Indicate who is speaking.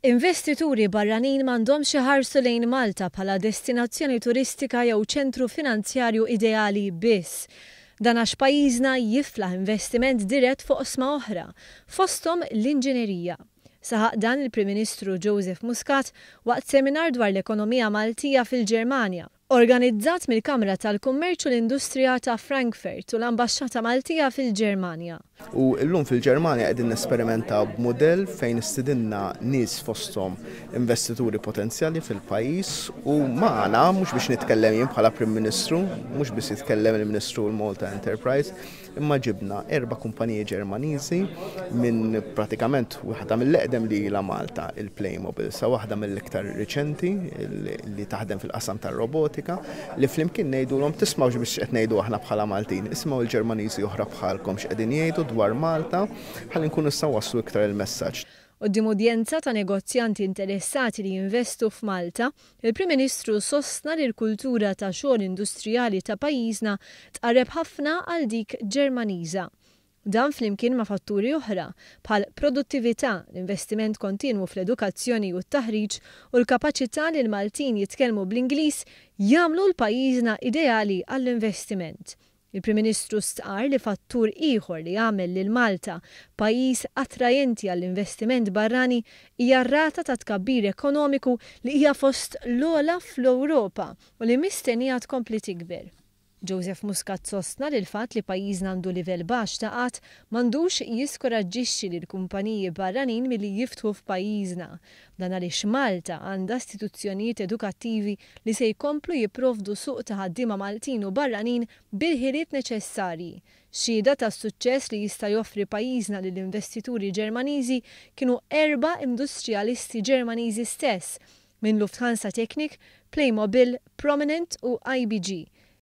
Speaker 1: Investituri barranin m'għandhomx iħarsu lejn Malta bħala destinazzjoni turistika jew ċentru finanzjarju ideali biss. Dan għax pajjiżna jiflaħ investiment dirett f'oqsma oħra, fosthom l-inġinerija. Saħaq dan il-Prim Ministru Joseph Muscat waqt seminar dwar l-ekonomija Maltija fil-Ġermanja, organizzat mill-Kamra tal-Kummerċ u l-Industrija ta' Frankfurt u l-Ambaxxata Maltija fil-Ġermanja.
Speaker 2: U llum fil-Ġermanja qegħdin nesperimentaw b'mudell fejn istidinna nies, fosthom investituri potenzjali fil-pajjiż, u magħna, mhux biex nitkellem jien bħala Prim Ministru, mhux biss jitkellem il-Ministru l-Malta Enterprise, imma ġibna erba' kumpaniji Ġermaniżi, minn pratikament waħda mill-eqdem li ilha Malta, il-Playmobil, sa waħda mill-iktar riċenti li taħdem fil-qasam tar-robotika, li flimkien ngħidulhom: "Tismgħux biex qed ngħidu aħna bħala Maltin, ismgħu l-Ġermaniżi oħra bħalkom x'qegħdin jgħidu dwar Malta, ħalli nkunu nistgħu wasslu iktar il-messaġġ."
Speaker 1: Quddiem udjenza ta' negozjanti interessati li jinvestu f'Malta, il-Prim Ministru sostna li l-kultura ta' xogħol industrijali ta' pajjiżna tqarreb ħafna għal dik Ġermaniża. Dan flimkien ma' fatturi oħra, bħal produttività, l-investiment kontinwu fl-edukazzjoni u t-taħriġ u l-kapaċità li l-Maltin jitkellmu bl-Ingliż, jagħmlu l-pajjiżna ideali għall-investiment. Il-Prim Ministru stqar li fattur ieħor li jagħmel lil Malta pajjiż attrajenti għall-investiment barrani hija r-rata ta' tkabbir ekonomiku li hija fost l-ogħla fl-Ewropa u li mistennija tkompli tikber. Joseph Muscat sostna li l-fatt li pajjiżna għandu livell baxx ta' qgħad m'għandux jiskoraġġixxi lil kumpaniji barranin milli jiftħu f'pajjiżna. Dan għaliex Malta għandha istituzzjonijiet edukattivi li se jkomplu jipprovdu suq ta' ħaddiema Maltin u barranin bil-ħiliet neċessarji. Xhieda tas-suċċess li jista' joffri pajjiżna lill-investituri Ġermaniżi kienu erba' industrijalisti Ġermaniżi stess minn Lufthansa Technik, Playmobil, Prominent u IBG.